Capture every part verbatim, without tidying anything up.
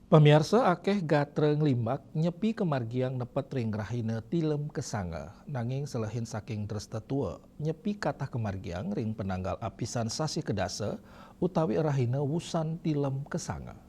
Pamiarsa, akéh gatra nglimbak nyepi kamargiang nepet ring rahina Tilem Kasanga. Nanging selehin saking dresta tua, nyepi katah kamargiang ring pananggal apisan sasih kadasa utawi rahina wusan Tilem Kasanga.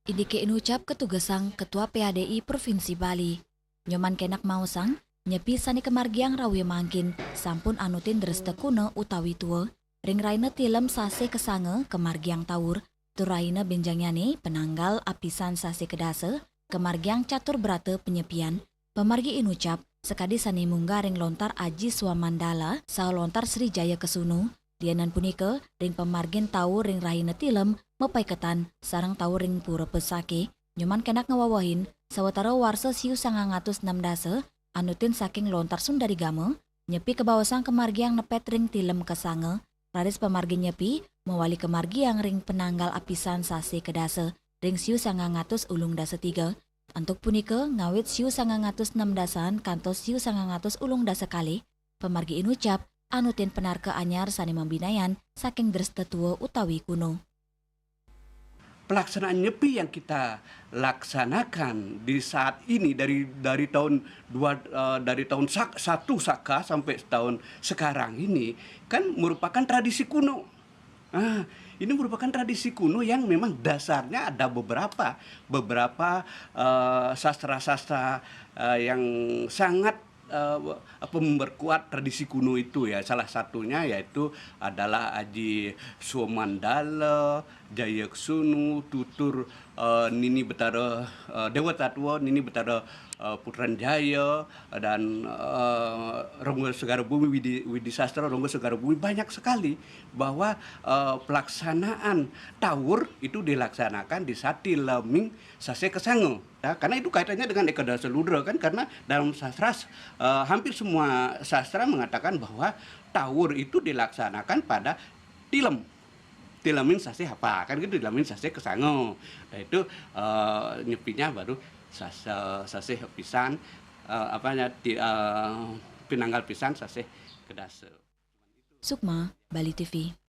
Indiké inucap katugesang Ketua P A D I Provinsi Bali. Nyoman Kenak maosang, nyepi sané kamargiang rawie mangkin sampun anutin dresta kuna utawi tua, ring rahina Tilem sasih Kasanga kamargiang taur, tur rahina bénjangnyané pananggal apisan sasih kadasa kamargiang catur brata panyepian. Pamargi inucap, sakadi sané munggah ring lontar Aji Swamandala saha lontar Sri Jaya Kesunu, lianan punika ring pamargin taur ring rahina Tilem mapaiketan sareng taur ring Pura Pesake. Nyoman Kenak ngawewehin, sawatara warsa siu sangang atus enam dasa, anutin saking lontar Sundarigama, nyepi kabaosang kamargiang nepet ring Tilem Kasanga, raris pamargin nyepi mawali kamargiang ring pananggal apisan sasih kadasa ring siu sangang atus ulung dasa tiga. Antuk punika, ngawit siu sangang atus enam dasaan kantos siu sangang atus ulung dasa kalih, pamargi inucap anutin panarka anyar sané mabinayan saking dresta tua utawi kuna. Pelaksanaan Nyepi yang kita laksanakan di saat ini dari dari tahun dua eh, dari tahun sak, satu Saka sampai tahun sekarang ini kan merupakan tradisi kuno. Ah, ini merupakan tradisi kuno yang memang dasarnya ada beberapa beberapa eh, sastra-sastra eh, yang sangat eh, apa, memperkuat tradisi kuno itu, ya. Salah satunya yaitu adalah Aji Somandala, Jaya Kesunu, tutur eh, Nini Betara eh, Dewa Tatwa, Nini Betara eh, Putran Jaya, dan eh, Ronggo Segara Bumi, Widi, Widi Sastra Ronggo Segara Bumi, banyak sekali bahwa eh, pelaksanaan taur itu dilaksanakan di saat Tileming Sasih Kasanga. Ya, karena itu kaitannya dengan Ekadasa Ludra, kan, karena dalam sastra eh, hampir semua sastra mengatakan bahwa taur itu dilaksanakan pada Tilem. Tileming sasih apa? Kan gitu, Tileming Sasih Kasanga. Nah, itu eh, nyepinya baru sas, eh, sasih pisan eh, apanya ti, eh, pinanggal pisan sasih kadasa. Sukma, Bali T V.